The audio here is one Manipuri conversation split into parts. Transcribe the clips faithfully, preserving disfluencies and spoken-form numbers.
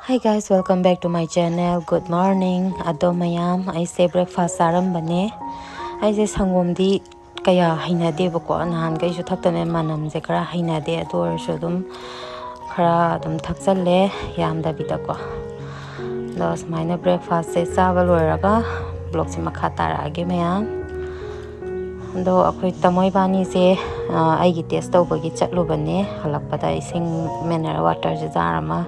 Hi guys, welcome back to my channel. Good morning. ꯑꯗꯣ ꯃꯌꯥꯝ, ꯑꯩꯁꯦ breakfast ꯆꯥꯔꯝꯕꯅꯦ꯫ ꯑꯩꯁꯦ ꯁꯪꯒꯣꯝꯗꯤ ꯀꯌꯥ ꯍꯩꯅꯗꯦꯕꯀꯣ, ꯅꯍꯥꯟꯈꯩꯁꯨ ꯊꯛꯇꯕꯅꯦ, ꯃꯅꯝꯁꯦ ꯈꯔ ꯍꯩꯅꯗꯦ꯫ ꯑꯗꯨ ꯑꯣꯏꯔꯁꯨ ꯑꯗꯨꯝ ꯈꯔ ꯑꯗꯨꯝ ꯊꯛꯆꯜꯂꯦ, ꯌꯥꯝꯗꯕꯤꯗꯀꯣ꯫ ꯑꯗꯣ ꯁꯨꯃꯥꯏꯅ breakfastꯁꯦ ꯆꯥꯕ ꯂꯣꯏꯔꯒ vlogꯁꯦ ꯃꯈꯥ ꯇꯥꯔꯛꯑꯒꯦ ꯃꯌꯥꯝ꯫ ꯑꯗꯣ ꯑꯩꯈꯣꯏ ꯇꯥꯃꯣ ꯏꯕꯥꯅꯤꯁꯦ, ꯑ, ꯑꯩꯒꯤ test ꯇꯧꯕꯒꯤ ꯆꯠꯂꯨꯕꯅꯦ꯫ ꯍꯜꯂꯛꯄꯗ ꯏꯁꯤꯡ mineral waterꯁꯦ jar ꯑꯃ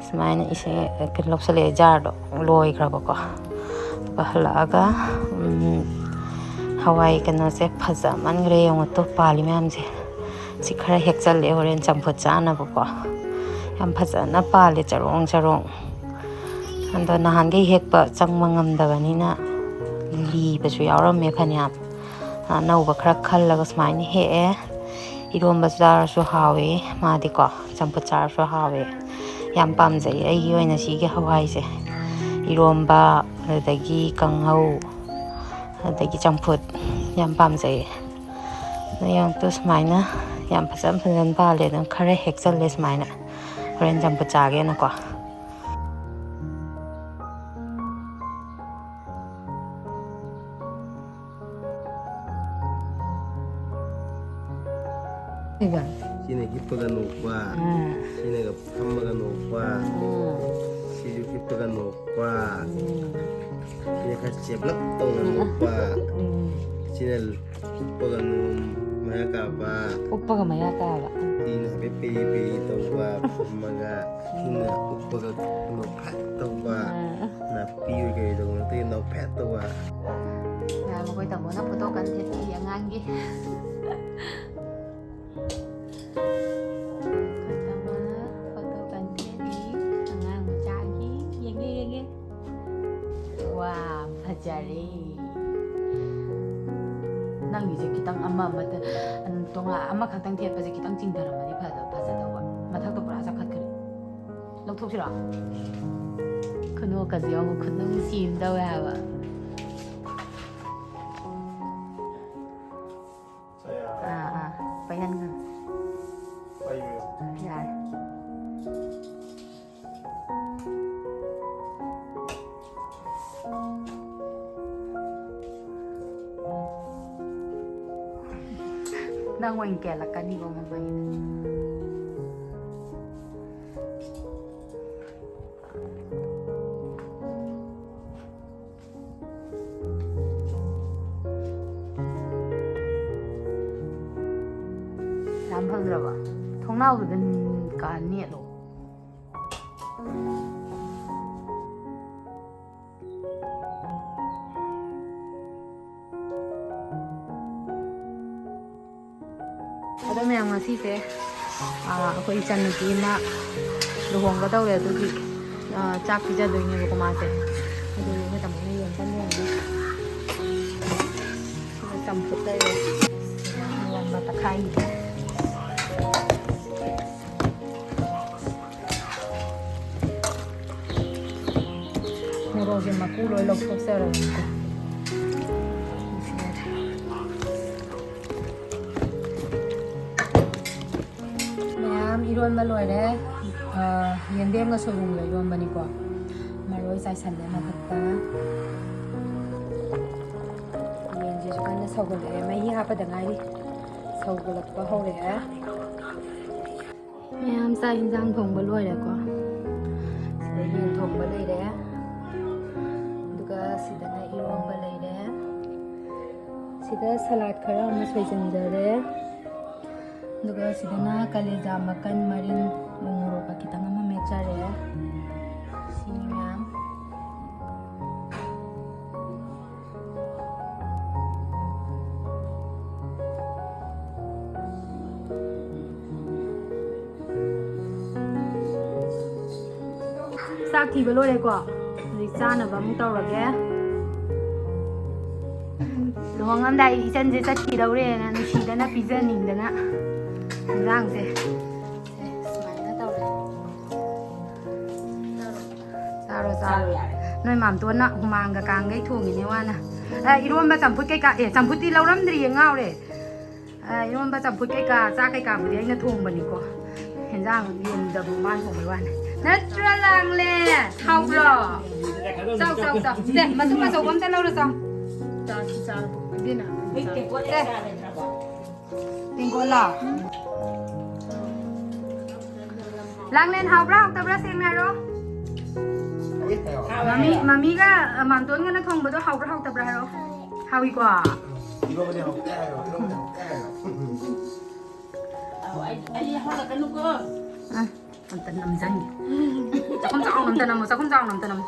ꯁꯨꯃꯥꯏꯅ ꯏꯁꯤꯡ, ꯀꯩꯅꯣ, ꯂꯧꯁꯜꯂꯛꯑꯦ, jarꯗꯣ ꯂꯣꯏꯈ꯭ꯔꯕꯀꯣ꯫ ꯑꯗꯨꯒ ꯍꯜꯂꯛꯑꯒ, ꯎꯝ, ꯍꯋꯥꯏ ꯀꯩꯅꯣꯁꯦ ꯐꯖꯃꯟꯈ꯭ꯔꯦ, ꯌꯦꯡꯉꯨ ꯇꯨ ꯄꯥꯜꯂꯤ ꯃꯌꯥꯝꯁꯦ꯫ ꯁꯤ ꯈꯔ ꯍꯦꯛꯆꯜꯂꯦ ꯍꯣꯔꯦꯟ ꯆꯝꯐꯨꯠ ꯆꯥꯅꯕꯀꯣ꯫ ꯌꯥꯝ ꯐꯖꯅ ꯄꯥꯜꯂꯦ ꯆꯔꯣꯡ ꯆꯔꯣꯡ꯫ ꯑꯗꯣ ꯅꯍꯥꯟꯈꯩ ꯍꯦꯛꯄ ꯆꯪꯕ ꯉꯝꯗꯕꯅꯤꯅ ꯂꯤꯕꯁꯨ ꯌꯥꯎꯔꯝꯃꯦ ꯐꯅꯌꯥꯝ꯫ ꯑꯅꯧꯕ ꯈꯔ ꯈꯜꯂꯒ ꯁꯨꯃꯥꯏꯅ ꯍꯦꯛꯑꯦ꯫ ꯏꯔꯣꯝꯕ ꯆꯥꯔꯁꯨ ꯍꯥꯎꯋꯦ ꯃꯥꯗꯤꯀꯣ, ꯆꯝꯐꯨꯠ ꯆꯥꯔꯁꯨ ꯍꯥꯎꯋꯦ꯫ ꯌꯥꯝ ꯄꯥꯝꯖꯩ ꯑꯩꯒꯤ ꯑꯣꯏꯅ ꯁꯤꯒꯤ ꯍꯋꯥꯏꯁꯦ꯫ ꯏꯔꯣꯝꯕ, ꯑꯗꯨꯗꯒꯤ ꯀꯥꯡꯍꯧ, ꯑꯗꯒꯤ ꯆꯝꯐꯨꯠ ꯌꯥꯝ ꯄꯥꯝꯖꯩ꯫ ꯑꯗꯣ ꯌꯦꯡꯉꯨ ꯇꯨ ꯁꯨꯃꯥꯏꯅ ꯌꯥꯝ ꯐꯖ ꯐꯖꯅ ꯄꯥꯜꯂꯦ꯫ ꯑꯗꯨꯝ ꯈꯔ ꯍꯦꯛꯆꯜꯂꯦ ꯁꯨꯃꯥꯏꯅ, ꯍꯣꯔꯦꯟ ꯆꯝꯐꯨꯠ ꯆꯥꯒꯦꯅꯀꯣ꯫ ꯁꯤꯒ꯫ ꯁꯤꯅ ꯍꯤꯞꯄꯒ ꯅꯣꯛꯄ, ꯎꯝ꯫ ꯁꯤꯅꯒ ꯐꯝꯃꯒ ꯅꯣꯛꯄ, ꯎꯝ꯫ ꯁꯤꯁꯨ ꯍꯤꯞꯄꯒ ꯅꯣꯛꯄ, ꯎꯝ꯫ ꯁꯤꯅ ꯈꯔ ꯆꯦꯞꯂꯞ ꯇꯧꯅ ꯅꯣꯛꯄ, ꯎꯝ꯫ ꯁꯤꯅ ꯎꯞꯄꯒ ꯅꯣꯝ ꯃꯌꯥ ꯀꯥꯕ꯫ ꯎꯞꯄꯒ ꯃꯌꯥ ꯀꯥꯕ꯫ ꯁꯤꯅ ꯍꯥꯏꯐꯦꯠ ꯄꯦꯔꯤ ꯄꯦꯔꯤ ꯇꯧꯕ, ꯐꯝꯃꯒ꯫ ꯁꯤꯅ ꯎꯞꯄꯒ ꯅꯣꯛꯐꯦꯠ ꯇꯧꯕ꯫ ꯑꯥ꯫ ꯅꯥꯄꯤ ꯑꯣꯏ ꯀꯩ ꯇꯧꯕ ꯅꯠꯇꯦ, ꯅꯣꯛꯐꯦꯠ ꯇꯧꯕ꯫ ꯌꯥꯔꯦ, ꯃꯈꯣꯏ ꯇꯥꯃꯣꯅ photo ꯀꯟꯅ ꯊꯦꯠꯄꯤꯔꯤ ꯑꯉꯥꯡꯒꯤ꯫ ꯃꯈꯣꯏ ꯇꯥꯃꯣꯅ photo ꯀꯟꯅ ꯊꯦꯠꯂꯤ ꯑꯉꯥꯡ ꯃꯆꯥꯒꯤ꯫ ꯌꯦꯡꯒꯦ, ꯌꯦꯡꯒꯦ꯫ ꯋꯥ, ꯐꯖꯔꯦ꯫ ꯅꯪꯒꯤꯁꯦ ꯈꯤꯇꯪ ꯑꯃ, ꯑꯃ, ꯇꯣꯉꯥꯟ, ꯑꯃꯈꯛꯇꯪ ꯊꯦꯠꯄꯁꯦ ꯈꯤꯇꯪ ꯆꯤꯡꯊꯔꯝꯃꯗꯤ ꯐꯗꯧ-, ꯐꯖꯗꯧꯕ꯫ ꯃꯊꯛꯇ ꯄꯨꯔꯥ ꯆꯥꯈꯠꯈ꯭ꯔꯦ꯫ ꯂꯧꯊꯣꯛꯁꯤꯔꯣ? ꯈꯨꯅꯣꯛꯀꯁꯦ ꯌꯦꯡꯉꯨ, ꯈꯨꯅꯨꯡꯁꯤ ꯑꯃ ꯇꯧꯋꯦ ꯍꯥꯏꯕ꯫ ꯑꯥ, ꯑꯥ, ꯄꯩꯍꯟꯒꯅꯨ꯫ ꯌꯥꯔꯦ꯫ ꯅꯪ ꯑꯣꯏꯅ ꯀꯦꯜꯂꯛꯀꯅꯤꯀꯣ ꯃꯃꯥꯏꯗ꯫ ꯌꯥꯝ ꯐꯖꯔꯕ? ꯊꯣꯡꯅꯥꯎꯗꯨꯗ ꯀꯥ ꯅꯦꯠꯂꯣ꯫ ꯑꯗꯣ ꯃꯌꯥꯝ, ꯉꯁꯤꯁꯦ, ꯑꯥ, ꯑꯩꯈꯣꯏ ꯏꯆꯟꯅꯨꯄꯤ ꯑꯃ ꯂꯨꯍꯣꯡꯒꯗꯧꯔꯦ, ꯑꯗꯨꯒꯤ, ꯑꯥ, ꯆꯥꯛ ꯄꯤꯖꯗꯣꯏꯅꯦꯕꯀꯣ ꯃꯥꯁꯦ꯫ ꯑꯗꯨꯒꯤ ꯑꯩꯈꯣꯏ ꯇꯥꯃꯣꯅ ꯌꯦꯟ ꯀꯟꯅ ꯌꯦꯡꯉꯤ꯫ ꯑꯗꯨꯒ ꯆꯝꯐꯨꯠ ꯂꯩꯔꯦ꯫ ꯏꯔꯣꯟꯕ ꯇꯛꯈꯥꯏꯔꯤ꯫ ꯃꯣꯔꯣꯛꯁꯦ ꯃꯀꯨ ꯂꯣꯏ ꯂꯧꯊꯣꯛꯆꯔꯕꯅꯤꯀꯣ꯫ ꯃꯌꯥꯝ, ꯏꯔꯣꯟꯕ ꯂꯣꯏꯔꯦ꯫ ꯑ, ꯌꯦꯟꯗꯦꯝꯒ ꯁꯣꯏꯕꯨꯝꯒ ꯏꯔꯣꯟꯕꯅꯤꯀꯣ꯫ ꯃꯔꯣꯏ ꯆꯥꯏꯁꯜꯂꯦ ꯃꯊꯛꯇ꯫ ꯌꯦꯟꯁꯤꯁꯨ ꯀꯟꯅ ꯁꯧꯒꯠꯂꯛꯑꯦ꯫ ꯃꯍꯤ ꯍꯥꯞꯄꯗ ꯉꯥꯏꯔꯤ꯫ ꯁꯧꯒꯠꯂꯛꯄ ꯍꯧꯔꯛꯑꯦ꯫ ꯃꯌꯥꯝ, ꯆꯥꯛ ꯌꯦꯟꯁꯥꯡ ꯊꯣꯡꯕ ꯂꯣꯏꯔꯦꯀꯣ꯫ ꯁꯤꯗ ꯌꯦꯟ ꯊꯣꯡꯕ ꯂꯩꯔꯦ, ꯑꯗꯨꯒ ꯁꯤꯗꯅ ꯏꯔꯣꯟꯕ ꯂꯩꯔꯦ, ꯁꯤꯗ ꯁꯂꯥꯗ ꯈꯔ ꯑꯃ ꯁꯣꯏꯖꯤꯟꯖꯔꯦ, ꯑꯗꯨꯒ ꯁꯤꯗꯅ ꯀꯂꯦꯖꯥ ꯃꯀꯟ ꯃꯔꯤꯟ ꯎ ꯃꯣꯔꯣꯛꯀ ꯈꯤꯇꯪ ꯑꯃ ꯃꯦꯠꯆꯔꯦ꯫ ꯁꯤꯅꯤ ꯃꯌꯥꯝ꯫ ꯆꯥꯛ ꯊꯤꯕ ꯂꯣꯏꯔꯦꯀꯣ꯫ ꯍꯧꯖꯤꯛ ꯆꯥꯅꯕ ꯑꯃꯨꯛ ꯇꯧꯔꯒꯦ꯫ ꯂꯨꯍꯣꯡꯉꯝꯗꯥꯏ ꯏꯆꯟꯁꯦ ꯆꯠꯈꯤꯗꯧꯔꯦꯅ ꯅꯨꯡꯁꯤꯗꯅ ꯄꯤꯖꯅꯤꯡꯗꯅ ꯏꯟꯖꯥꯡꯁꯦ꯫ ꯁꯦ, ꯁꯨꯃꯥꯏꯅ ꯇꯧꯔꯦ꯫ ꯆꯥꯔꯣ, ꯆꯥꯔꯣ꯫ ꯆꯥꯔꯣ, ꯌꯥꯔꯦ꯫ ꯅꯣꯏ ꯃꯥꯝꯇꯣꯟꯅ ꯍꯨꯃꯥꯡꯒ ꯀꯥꯡꯒꯩ ꯊꯣꯡꯉꯤꯅꯦ ꯋꯥꯅ꯫ ꯑ, ꯏꯔꯣꯝꯕ ꯆꯝꯐꯨꯠ ꯀꯩꯀꯥ, ꯑꯦ, ꯆꯝꯐꯨꯠꯇꯤ ꯂꯧꯔꯝꯗ꯭ꯔꯤꯌꯦ, ꯉꯥꯎꯔꯦ꯫ ꯑ, ꯏꯔꯣꯝꯕ ꯆꯝꯐꯨꯠ ꯀꯩꯀꯥ, ꯆꯥꯛ ꯀꯩꯀꯥꯕꯨꯗꯤ ꯑꯩꯅ ꯊꯣꯡꯕꯅꯤꯀꯣ꯫ ꯍꯦꯟꯖꯥꯡ ꯌꯦꯟꯗꯕꯨ ꯃꯥꯅ ꯊꯣꯡꯕꯩ ꯋꯥꯅꯤ꯫ ꯅꯠꯇ꯭ꯔꯥ, ꯂꯥꯡꯂꯦ? ꯍꯥꯎꯕ꯭ꯔꯣ? ꯆꯥꯎ, ꯆꯥꯎ, ꯆꯥꯎ꯫ ꯁꯦ, ꯃꯇꯨꯝ ꯑꯆꯧꯕ ꯑꯝꯇ ꯂꯧꯔꯣ, ꯆꯥꯎ꯫ ꯆꯥꯁꯤ, ꯆꯥꯔꯣ꯫ ꯏꯕꯦꯟꯅ꯫ ꯁꯦ꯫ ꯇꯦꯡꯀꯣꯠꯂꯣ? ꯂꯥꯡꯂꯦꯟ ꯍꯥꯎꯕ꯭ꯔꯥ ꯍꯥꯎꯇꯕ꯭ꯔꯥ ꯁꯦꯡꯅ ꯍꯥꯏꯔꯣ꯫ ꯃꯃꯤ, ꯃꯃꯤꯒ, ꯑ, ꯃꯥꯝꯇꯣꯟꯒꯅ ꯊꯣꯡꯕꯗꯣ ꯍꯥꯎꯕ꯭ꯔꯥ ꯍꯥꯎꯇꯕ꯭ꯔꯥ ꯍꯥꯏꯔꯣ꯫ ꯍꯥꯎꯏꯀꯣ? ꯏꯔꯣꯝꯕꯗꯤ ꯍꯥꯎꯇꯦ ꯍꯥꯏꯔꯣ, ꯏꯔꯣꯝꯕꯗꯤ ꯍꯥꯎꯇꯦ ꯍꯥꯏꯔꯣ꯫ ꯑꯧ, ꯑꯩ, ꯑꯩ ꯍꯧꯔꯛꯀꯅꯨꯀꯣ꯫ ꯑ, ꯑꯝꯇ ꯅꯝꯖꯟꯒꯦ꯫ ꯆꯥꯛꯈꯨꯝ ꯆꯥꯎꯅ ꯑꯝꯇ ꯅꯝꯃꯣ, ꯆꯥꯛꯈꯨꯝ ꯆꯥꯎꯅ ꯑꯝꯇ ꯅꯝꯃꯣ꯫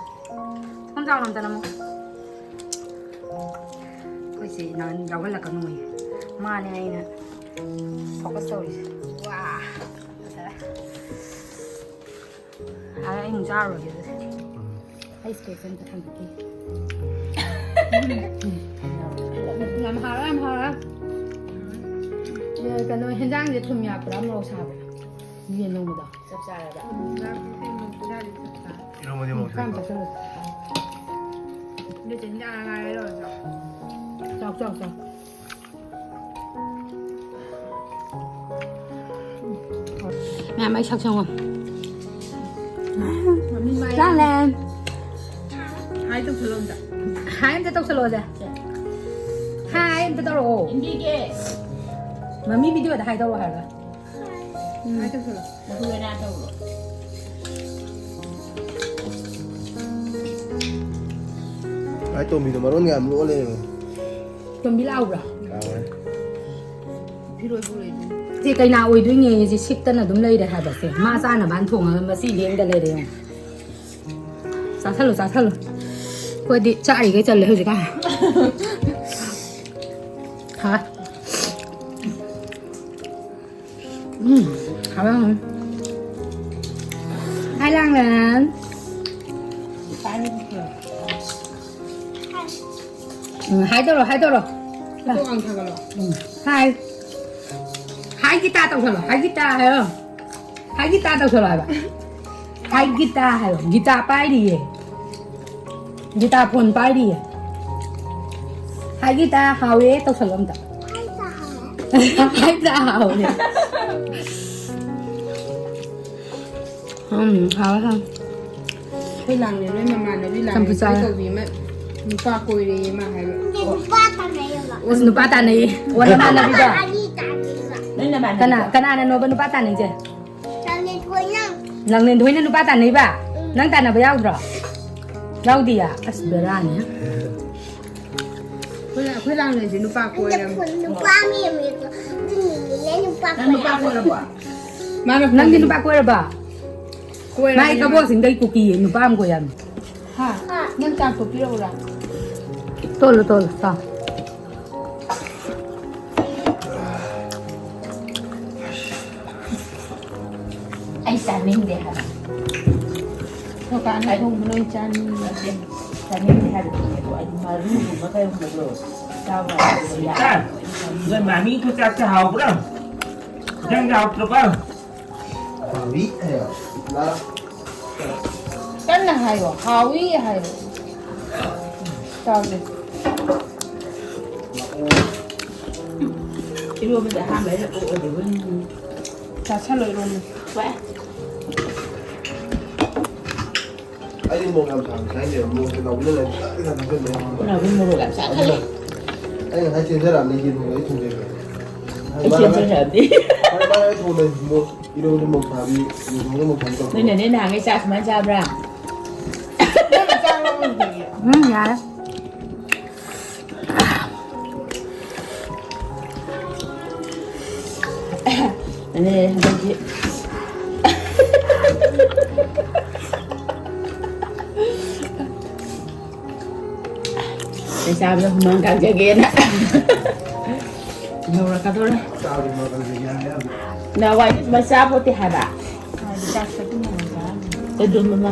ꯆꯥꯛꯈꯨꯝ ꯆꯥꯎꯅ ꯑꯝꯇ ꯅꯝꯃꯣ꯫ ꯑꯩꯈꯣꯏ ꯆꯦ ꯅꯪ ꯌꯥꯎꯍꯜꯂꯛꯀꯅꯨꯌꯦ꯫ ꯃꯥꯅꯦ ꯑꯩꯅ focus ꯇꯧꯔꯤꯁꯦ꯫ ꯋꯥ, ꯐꯖꯔꯦ꯫ ꯑꯩ ꯑꯃꯨꯛ ꯆꯥꯔꯨꯔꯒꯦ ꯑꯗꯨꯗꯤ꯫ ꯑꯩ space ꯑꯝꯇ ꯊꯝꯕꯤꯒꯦ꯫ ꯌꯥꯝ ꯍꯥꯎꯔꯦ, ꯌꯥꯝ ꯍꯥꯎꯔꯦ꯫ ꯑꯦ, ꯀꯩꯅꯣ, ꯍꯦꯟꯖꯥꯡꯁꯦ ꯊꯨꯝ ꯌꯥꯛꯄ꯭ꯔꯥ, ꯃꯣꯔꯣꯛ ꯁꯥꯕ꯭ꯔꯥ? ꯌꯦꯟ ꯊꯣꯡꯕꯗꯣ꯫ ꯆꯞ ꯆꯥꯔꯕ? ꯏꯔꯣꯝꯕꯗꯤ ꯃꯣꯔꯣꯛ ꯈꯔ ꯁꯥꯏꯀꯣ? ꯆꯥꯁꯜꯂꯨ꯫ ꯑꯗꯨ ꯆꯦ ꯍꯦꯟꯖꯥꯡ ꯉꯥꯏꯔꯦ ꯂꯣꯏꯔꯦ꯫ ꯆꯥꯎ, ꯆꯥꯎ, ꯆꯥꯎ꯫ ꯃꯌꯥꯝ ꯑꯩ ꯁꯛ ꯁꯪꯉꯣ꯫ ꯃꯃꯤꯠ ꯃꯥꯏ ꯆꯥꯡꯂꯦꯟ꯫ ꯍꯥꯏ ꯇꯧꯁꯜꯂꯣ ꯑꯝꯇ꯫ ꯍꯥꯏ ꯑꯝꯇ ꯇꯧꯁꯜꯂꯣꯁꯦ꯫ ꯍꯥꯏ ꯑꯝꯇ ꯇꯧꯔꯛꯑꯣ꯫ ꯍꯤꯟꯗꯤꯒꯤ꯫ ꯃꯃꯤ video ꯗ ꯍꯥꯏ ꯇꯧꯔꯛꯑꯣ ꯍꯥꯏꯔꯒ꯫ ꯎꯝ꯫ ꯍꯥꯏ ꯇꯧꯁꯜꯂꯣ꯫ ꯃꯈꯣꯏ ꯑꯣꯏꯅ ꯇꯧꯔꯣ꯫ ꯑꯩ ꯇꯣꯝꯕꯤꯗꯣ ꯃꯔꯣꯟ ꯌꯥꯝ ꯂꯣꯜꯂꯦ꯫ ꯇꯣꯝꯕꯤ ꯂꯥꯎꯕ꯭ꯔꯥ? ꯂꯥꯎꯋꯦ꯫ ꯁꯤ ꯀꯩꯅꯥ ꯑꯣꯏꯗꯣꯏꯅꯦ, ꯁꯤ ꯁꯤꯛꯇꯅ ꯑꯗꯨꯝ ꯂꯩꯔꯦ ꯍꯥꯏꯕꯁꯦ꯫ ꯃꯥ ꯆꯥꯅꯕꯅ ꯊꯣꯡꯉꯒ ꯃꯁꯤ ꯂꯦꯡꯗ ꯂꯩꯔꯦ ꯌꯦꯡꯉꯣ꯫ ꯆꯥꯁꯜꯂꯨ, ꯆꯥꯁꯜꯂꯨ꯫ ꯑꯩꯈꯣꯏꯗꯤ ꯆꯥꯔꯤꯈꯩ ꯆꯜꯂꯦ ꯍꯧꯖꯤꯛꯀꯥꯟ꯫ ꯍꯥ꯫ ꯎꯝ, ꯍꯥꯎꯋꯦ, ꯍꯥꯎꯋꯦ꯫ ꯍꯥꯏ ꯂꯥꯡꯂꯦꯟ꯫ ꯎꯝ, ꯍꯥꯏ ꯇꯧꯔꯣ, ꯍꯥꯏ ꯇꯧꯔꯣ꯫ ꯐꯣꯇꯣ ꯉꯥꯡ ꯊꯥꯒꯠꯂꯣ꯫ ꯎꯝ, ꯍꯥꯏ꯫ ꯍꯥꯏ ꯒꯤꯇꯥ ꯇꯧꯁꯜꯂꯣ, ꯍꯥꯏ ꯒꯤꯇꯥ ꯍꯥꯏꯌꯣ꯫ ꯍꯥꯏ ꯒꯤꯇꯥ ꯇꯧꯁꯜꯂꯣ ꯍꯥꯏꯕ꯫ ꯍꯥꯏ ꯒꯤꯇꯥ ꯍꯥꯏꯌꯣ꯫ ꯒꯤꯇꯥ ꯄꯥꯏꯔꯤꯌꯦ꯫ ꯒꯤꯇꯥ phone ꯄꯥꯏꯔꯤꯌꯦ꯫ ꯍꯥꯏ ꯒꯤꯇꯥ ꯍꯥꯎꯋꯦ ꯇꯧꯁꯜꯂꯣ ꯑꯝꯇ꯫ ꯍꯥꯏ ꯒꯤꯇꯥ ꯍꯥꯎꯋꯦ꯫ ꯎꯝ, ꯍꯥꯎꯋꯦ, ꯍꯥꯎꯋꯦ꯫ ꯑꯩꯈꯣꯏ ꯂꯥꯡꯂꯦꯟ ꯍꯣꯏ ꯃꯃꯥꯟꯅꯕꯤ ꯆꯝꯐꯨꯠ ꯂꯥꯡꯂꯦꯟ ꯆꯥꯔꯦ꯫ ꯀꯧꯕꯤ ꯑꯃ ꯅꯨꯄꯥ ꯀꯣꯏꯔꯦꯌꯦ ꯃꯥ ꯍꯥꯏꯕ꯫ ꯅꯠꯇꯦ, ꯅꯨꯄꯥ ꯇꯥꯟꯅꯩꯌꯦꯕ꯫ ꯑꯁ, ꯅꯨꯄꯥ ꯇꯥꯟꯅꯩꯌꯦ꯫ ꯑꯣ, ꯅꯃꯥꯟꯅꯕꯤꯗꯣ? ꯑꯅꯤ ꯇꯥ-, ꯀꯅꯥ, ꯀꯅꯥꯅꯅꯣꯕ ꯅꯨꯄꯥ ꯇꯥꯟꯅꯩꯁꯦ? ꯂꯥꯡꯂꯦꯟꯊꯣꯏꯅ꯫ ꯂꯥꯡꯂꯦꯟꯊꯣꯏꯅ ꯅꯨꯄꯥ ꯇꯥꯟꯅꯩꯕ? ꯎꯝ꯫ ꯅꯪ ꯇꯥꯟꯅꯕ ꯌꯥꯎꯗ꯭ꯔꯣ? ꯌꯥꯎꯗꯤꯌꯦ? ꯑꯁ, ꯕꯦꯔꯥꯅꯤ꯫ ꯑꯩꯈꯣꯏ, ꯑꯩꯈꯣꯏ ꯂꯥꯡꯂꯦꯟꯁꯦ ꯅꯨꯄꯥ ꯀꯣꯏꯔꯝ-, ꯅꯨꯄꯥ ꯑꯃ ꯌꯥꯝ ꯂꯩꯀꯣ꯫ ꯑꯗꯨꯅꯤꯅꯦ ꯅꯨꯄꯥ ꯅꯪ ꯅꯨꯄꯥ ꯀꯣꯏꯔꯝ-, ꯀꯣꯏꯔꯕꯣ? ꯃꯥꯅ ꯅꯪꯗꯤ ꯀꯣꯏꯔꯝ-, ꯅꯨꯄꯥ ꯀꯣꯏꯔꯕ? ꯀꯣꯏꯔꯕꯅꯦ꯫ ꯃꯥꯏ ꯀꯕꯣꯛꯁꯤꯡꯗꯩ ꯀꯨꯀꯤ ꯅꯨꯄꯥ ꯑꯃ ꯀꯣꯏꯔꯝꯃꯤ꯫ ꯍꯥ? ꯅꯪ ꯆꯥꯛ ꯇꯣꯛꯄꯤꯔꯛꯎꯔꯥ? ꯇꯣꯠꯂꯣ, ꯇꯣꯠꯂꯣ, ꯆꯥꯎ꯫ ꯑꯩ ꯆꯥꯅꯤꯡꯗꯦ ꯍꯥꯏꯕ꯫ ꯀꯀꯥꯅ ꯑꯩ ꯊꯣꯡꯕ ꯅꯣꯏ ꯆꯥꯅꯤꯡꯉꯤ꯫ ꯅꯠꯇꯦ, ꯆꯥꯅꯤꯡꯗꯦ ꯍꯥꯏꯕꯗꯤꯅꯦꯀꯣ, ꯑꯩꯗꯤ ꯃꯔꯨꯒꯨꯝꯕ ꯀꯩꯒꯨꯝꯕꯗꯣ ꯆꯥꯕ ꯌꯥꯗꯦ꯫ ꯅꯣꯏ ꯃꯥꯃꯤ ꯈꯨꯆꯥꯛꯁꯦ ꯍꯥꯎꯕ꯭ꯔꯥ? ꯏꯟꯖꯥꯡ ꯍꯥꯎꯇ꯭ꯔꯕ? ꯍꯥꯎꯏ ꯍꯥꯏꯌꯣ꯫ ꯂꯥ-, ꯀꯟꯅ ꯍꯥꯏꯌꯣ꯫ ꯍꯥꯎꯏ ꯍꯥꯏꯌꯣ꯫ ꯆꯥꯎꯁꯦ꯫ ꯏꯔꯣꯟꯕꯗ ꯑꯍꯥꯟꯕ ꯑꯩꯅ ꯑꯣꯛ ꯑꯣꯏꯗꯕ ꯅꯤꯡꯉꯤ꯫ ꯆꯥꯁꯜꯂꯣ ꯏꯔꯣꯟꯕ꯫ ꯋꯥ꯫ ꯑꯩꯗꯤ ꯃꯣꯔꯣꯛ ꯌꯥꯝ ꯁꯥꯕ ꯆꯥꯅꯤꯡꯗꯦꯕ꯫ ꯃꯣꯔꯣꯛꯁꯦ ꯅꯧꯃꯟꯅ ꯂꯩ-, ꯈꯤꯇꯪ ꯈꯤꯇꯪ ꯆꯥꯁꯤꯟꯕ ꯌꯥꯝ ꯍꯥꯎꯕ꯫ ꯎꯅꯕ ꯃꯣꯔꯣꯛ ꯌꯥꯝ ꯁꯥꯈꯠꯂꯦ꯫ ꯑꯗꯨꯅ ꯑꯩ ꯉꯁꯥꯏ ꯆꯦꯟꯖꯔꯛꯑꯕꯅꯤ ꯌꯦꯟ ꯊꯣꯡꯕ ꯑꯩ ꯊꯣꯡꯖꯩꯕ꯫ ꯑꯩ ꯆꯦꯟꯖꯔꯛꯑꯕꯅꯤ꯫ ꯃꯥꯅ, ꯃꯥꯅ ꯑꯩ ꯊꯣꯡꯕ ꯃꯣꯔꯣꯛ, ꯏꯔꯣꯟꯕꯁꯨ ꯃꯣꯔꯣꯛ ꯁꯥꯕꯤ, ꯌꯦꯟ ꯊꯣꯡꯕꯁꯨ ꯃꯣꯔꯣꯛ ꯁꯥꯕꯤ ꯇꯧꯕ꯫ ꯅꯣꯏꯅꯅꯦ ꯅꯍꯥꯟꯒꯩ ꯆꯥꯛ ꯁꯨꯃꯥꯏꯅ ꯆꯥꯕ꯭ꯔꯥ? ꯎꯝ, ꯌꯥꯔꯦ꯫ ꯑꯗꯨꯅꯦ ꯍꯟꯗꯛꯇꯤ꯫ ꯑꯩ ꯆꯥꯕꯗ ꯍꯨꯃꯥꯡ ꯀꯥꯡꯖꯒꯦꯅ꯫ ꯌꯧꯔꯛꯀꯗꯧꯔꯦ꯫ ꯅꯍꯥꯟꯋꯥꯏꯗꯤ ꯁꯨꯃꯥꯏ ꯆꯥꯄꯣꯠꯇꯦ ꯍꯥꯏꯕ꯫ ꯑꯗꯨꯝ ꯑꯃ꯫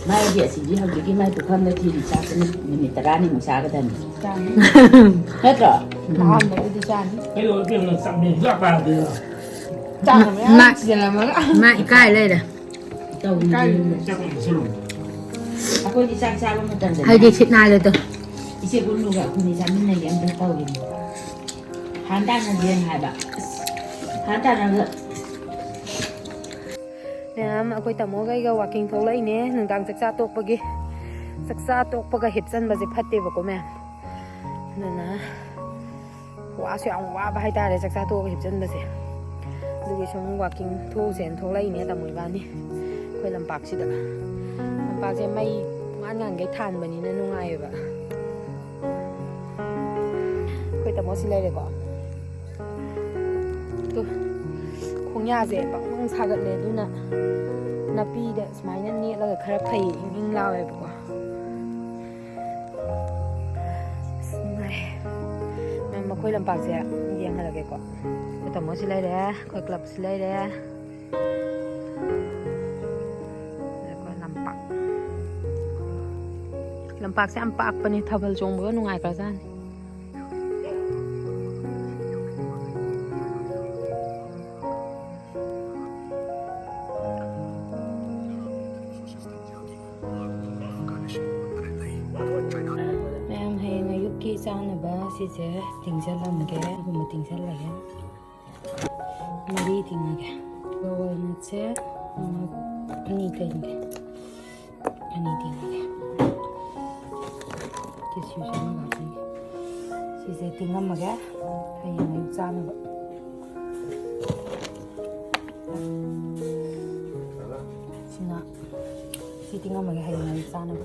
ꯃꯥꯏꯗꯤ ꯑꯁꯤꯒꯤ ꯍꯧꯖꯤꯛꯀꯤ ꯃꯥꯏ ꯄꯨꯈꯝꯗ ꯊꯤꯔꯤ ꯆꯥꯛꯇꯨꯅ ꯅꯨꯃꯤꯠ ꯇꯔꯥꯅꯤꯃꯨꯛ ꯆꯥꯒꯗꯕꯅꯤ꯫ ꯆꯥꯅꯤ꯫ ꯅꯠꯇ꯭ꯔꯣ? ꯑꯍꯥꯟꯕꯗꯗꯤ ꯆꯥꯅꯤ꯫ ꯀꯩꯅꯣ ꯏꯕꯦꯝꯃ ꯆꯥꯛ ꯃꯦꯟ ꯁꯨꯡꯆꯥ ꯆꯥꯗꯦ꯫ ꯆꯥꯛꯅ ꯃꯌꯥꯝ ꯃꯥ-, ꯊꯤꯖꯤꯜꯂꯝꯃꯒ꯫ ꯃꯥ ꯏꯀꯥꯏ ꯂꯩꯔꯦ꯫ ꯇꯧꯔꯤꯅꯦ꯫ ꯏꯀꯥꯏ꯫ ꯆꯥꯛ ꯃꯦꯟ ꯁꯨꯡꯆꯥ꯫ ꯑꯩꯈꯣꯏꯗꯤ ꯆꯥꯛ ꯆꯥꯕ ꯃꯇꯝꯗꯅꯦ꯫ ꯍꯥꯏꯗꯤ ꯁꯤꯠ ꯅꯥꯜꯂꯦꯗꯣ꯫ ꯏꯆꯦ ꯒꯨꯟꯗꯨꯒ ꯑꯩꯈꯣꯏꯅꯤ ꯆꯥꯃꯤꯟꯅꯒꯦ ꯑꯝꯇ ꯇꯧꯔꯤꯅꯦ꯫ ꯍꯥꯟ ꯇꯥꯟꯅꯁꯦꯅ ꯍꯥꯏꯕ꯫ ꯑꯁ, ꯍꯥꯟ ꯇꯥꯟꯅꯕꯗ ꯃꯌꯥꯝ, ꯑꯩꯈꯣꯏ ꯇꯥꯃꯣꯒ ꯑꯩꯒ ꯋꯥꯀꯤꯡ ꯊꯣꯛꯂꯛꯏꯅꯦ꯫ ꯅꯨꯡꯗꯥꯡ ꯆꯥꯛꯆꯥ ꯇꯣꯛꯄꯒꯤ, ꯆꯥꯛꯆꯥ ꯇꯣꯛꯄꯒ ꯍꯤꯞꯆꯟꯕꯁꯦ ꯐꯠꯇꯦꯕꯀꯣ ꯃꯌꯥꯝ꯫ ꯑꯗꯨꯅ ꯋꯥꯁꯨ ꯌꯥꯝ ꯋꯥꯕ ꯍꯥꯏꯇꯥꯔꯦ ꯆꯥꯛꯆꯥ ꯇꯣꯛꯑꯒ ꯍꯤꯞꯆꯟꯕꯁꯦ꯫ ꯑꯗꯨꯒꯤ ꯁꯨꯝ ꯋꯥꯀꯤꯡ ꯊꯣꯛꯎꯁꯦꯅ ꯊꯣꯛꯂꯛꯏꯅꯦ ꯇꯥꯃꯣ ꯏꯕꯥꯅꯤ꯫ ꯑꯩꯈꯣꯏ ꯂꯝꯄꯥꯛꯁꯤꯗ, ꯂꯝꯄꯥꯛꯁꯦ ꯃꯩ ꯄꯨꯡꯉꯥꯟ ꯉꯥꯟꯈꯩ ꯊꯥꯟꯕꯅꯤꯅ ꯅꯨꯡꯉꯥꯏꯌꯦꯕ꯫ ꯑꯩꯈꯣꯏ ꯇꯥꯃꯣ ꯁꯤ ꯂꯩꯔꯦꯀꯣ꯫ ꯇꯨ, ꯈꯣꯡꯌꯥꯁꯦ ꯄꯪ ꯄꯪ ꯁꯥꯒꯠꯂꯦ, ꯑꯗꯨꯅ ꯅꯥꯄꯤꯗ ꯁꯨꯃꯥꯏꯅ ꯅꯦꯠꯂꯒ ꯈꯔ ꯐꯩ, ꯏꯪ ꯏꯪ ꯂꯥꯎꯋꯦꯕꯀꯣ꯫ ꯑꯁ, ꯅꯨꯡꯉꯥꯏ꯫ ꯃꯌꯥꯝ, ꯃꯈꯣꯏ ꯂꯝꯄꯥꯛꯁꯦ ꯌꯦꯡꯍꯜꯂꯒꯦꯀꯣ꯫ ꯑꯩꯈꯣꯏ ꯇꯥꯃꯣꯁꯤ ꯂꯩꯔꯦ, ꯑꯩꯈꯣꯏ ꯀ꯭ꯂꯕꯁꯤ ꯂꯩꯔꯦ꯫ ꯑꯩꯈꯣꯏ ꯂꯝꯄꯥꯛ, ꯂꯝꯄꯥꯛꯁꯦ ꯌꯥꯝ ꯄꯥꯛꯄꯅꯦ, ꯊꯥꯕꯜ ꯆꯣꯡꯕꯒ ꯅꯨꯡꯉꯥꯏꯈ꯭ꯔꯖꯥꯠꯅꯤ꯫ ꯃꯌꯥꯝ, ꯍꯌꯦꯡ ꯑꯌꯨꯛꯀꯤ ꯆꯥꯅꯕ ꯁꯤꯁꯦ ꯇꯤꯡꯁꯤꯜꯂꯝꯒꯦ꯫ ꯑꯗꯨꯒꯨꯝꯕ ꯇꯤꯡꯁꯤꯜꯂꯒꯦ꯫ ꯃꯔꯤ ꯇꯤꯡꯉꯒꯦ꯫ ꯀꯣꯀꯣꯅꯠꯁꯦ, ꯎꯝ, ꯑꯅꯤ ꯇꯤꯡꯒꯦ꯫ ꯑꯅꯤ ꯇꯤꯡꯉꯒꯦ꯫ ꯇꯤꯁꯨꯁꯦ ꯑꯃꯒ ꯍꯥꯞꯆꯤꯟꯒꯦ꯫ ꯁꯤꯁꯦ ꯇꯤꯡꯉꯝꯃꯒꯦ꯫ ꯍꯌꯦꯡ ꯑꯌꯨꯛ ꯆꯥꯅꯕ꯫ ꯁꯤꯅ ꯁꯤ ꯇꯤꯡꯉꯝꯃꯒꯦ ꯍꯌꯦꯡ ꯑꯌꯨꯛ ꯆꯥꯅꯕ꯫